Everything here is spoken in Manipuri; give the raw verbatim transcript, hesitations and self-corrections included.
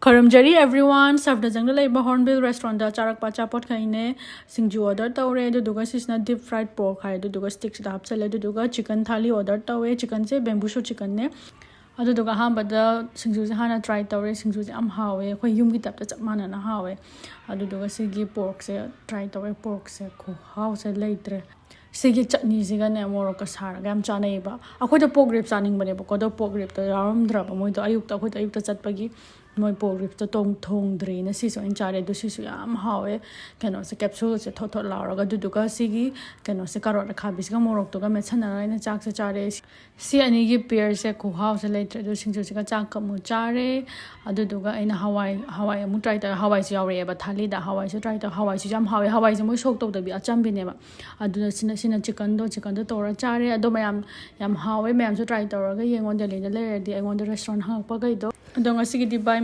ꯈꯣꯏꯔꯝꯖꯔꯤ everyone, ꯁꯐꯗꯔꯖꯪꯗ ꯂꯩꯕ Hornbill Restaurantꯗ ꯆꯥꯔꯛꯄ ꯑꯆꯥꯄꯣꯠꯈꯩꯅꯦ꯫ ꯁꯤꯡꯖꯨ order ꯇꯧꯔꯦ, ꯑꯗꯨꯗꯨꯒ ꯁꯤꯁꯤꯅ deep fried pork ꯍꯥꯏ, ꯑꯗꯨꯗꯨꯒ stickꯁꯤꯗ ꯍꯥꯞꯆꯜꯂꯦ, ꯑꯗꯨꯗꯨꯒ chicken thali order ꯇꯧꯋꯦ꯫ Chickenꯁꯦ bamboo shoot chickenꯅꯦ꯫ ꯑꯗꯨꯗꯨꯒ ꯑꯍꯥꯟꯕꯗ ꯁꯤꯡꯖꯨꯁꯦ ꯍꯥꯟꯅ try ꯇꯧꯔꯦ꯫ ꯁꯤꯡꯖꯨꯁꯦ ꯌꯥꯝ ꯍꯥꯎꯋꯦ, ꯑꯩꯈꯣꯏ ꯌꯨꯝꯒꯤ typeꯇ ꯆꯞ ꯃꯥꯟꯅꯅ ꯍꯥꯎꯋꯦ꯫ ꯑꯗꯨꯗꯨꯒ ꯁꯤꯒꯤ porkꯁꯦ try ꯇꯧꯔꯦ꯫ Porkꯁꯦ ꯈꯨꯍꯥꯎꯁꯦ ꯂꯩꯇ꯭ꯔꯦ꯫ ꯁꯤꯒꯤ ꯆꯠꯅꯤꯁꯤꯒꯅꯦ ꯃꯣꯔꯣꯛꯀ ꯁꯥꯔꯒ ꯌꯥꯝ ꯆꯥꯅꯩꯌꯦꯕ꯫ ꯑꯩꯈꯣꯏꯗꯣ pork rib ꯆꯥꯅꯤꯡꯕꯅꯦꯕꯀꯣ, ꯑꯗꯣ pork ribꯇꯣ ꯌꯥꯎꯔꯝꯗ꯭ꯔꯕ꯫ ꯃꯣꯏꯗꯣ ꯑꯌꯨꯛꯇ, ꯑꯩꯈꯣꯏꯗꯣ ꯑꯌꯨꯛꯇ ꯆꯠꯄꯒꯤ ꯃꯣꯏ pork ribꯇꯣ ꯊꯣꯡ-, ꯊꯣꯡꯗ꯭ꯔꯤꯅ ꯁꯤꯁꯨ ꯑꯩꯅ ꯆꯥꯔꯦ꯫ ꯑꯗꯨ ꯁꯤꯁꯨ ꯌꯥꯝ ꯍꯥꯎꯋꯦ꯫ ꯀꯩꯅꯣꯁꯦ, capsuleꯁꯦ ꯊꯣꯠ ꯊꯣꯠ ꯂꯥꯎꯔꯒ, ꯑꯗꯨꯗꯨꯒ ꯁꯤꯒꯤ ꯀꯩꯅꯣꯁꯦ, carrot ꯑꯈꯥꯕꯤꯁꯤꯒ ꯃꯣꯔꯣꯛꯇꯨꯒ ꯃꯦꯠꯁꯟꯅꯔꯒ ꯑꯩꯅ ꯆꯥꯛꯁꯦ ꯆꯥꯔꯦ꯫ ꯁꯤ ꯑꯅꯤꯒꯤ pairꯁꯦ ꯈꯨꯍꯥꯎꯁꯦ ꯂꯩꯇ꯭ꯔꯦ꯫ ꯑꯗꯨ ꯁꯤꯡꯖꯨꯁꯤꯒ ꯆꯥꯛꯀ ꯑꯃꯨꯛ ꯆꯥꯔꯦ꯫ ꯑꯗꯨꯗꯨꯒ ꯑꯩꯅ ꯍꯋꯥꯏ, ꯍꯋꯥꯏ ꯑꯃꯨꯛ try ꯇꯧꯔꯦ꯫ ꯍꯋꯥꯏꯁꯨ ꯌꯥꯎꯔꯛꯑꯦꯕ ꯊꯥꯂꯤꯗ꯫ ꯍꯋꯥꯏꯁꯨ try ꯇꯧꯔꯦ꯫ ꯍꯋꯥꯏꯁꯤꯁꯨ ꯌꯥꯝ ꯍꯥꯎꯋꯦ꯫ ꯍꯋꯥꯏꯁꯦ ꯃꯣꯏ soak ꯇꯧꯗꯕꯤ ꯑꯆꯝꯕꯤꯅꯦꯕ꯫ ꯑꯗꯨꯅ ꯁꯤꯅ, ꯁꯤꯅ chickenꯗꯣ, chickenꯗꯣ ꯇꯧꯔ ꯆꯥꯔꯦ꯫ ꯑꯗꯣ ꯃꯌꯥꯝ ꯌꯥꯝ ꯍꯥꯎꯋꯦ꯫ ꯃꯌꯥꯝꯁꯨ try ꯇꯧꯔꯒ ꯌꯦꯡꯉꯣ, ꯗꯦꯜꯂꯤꯗ ꯂꯩꯔꯗꯤ ꯑꯩꯉꯣꯟꯗ restaurant ꯍꯪꯉꯛꯄꯈꯩꯗꯣ꯫ ꯑꯗꯣ ꯉꯁꯤꯒꯤꯗꯤ bye꯫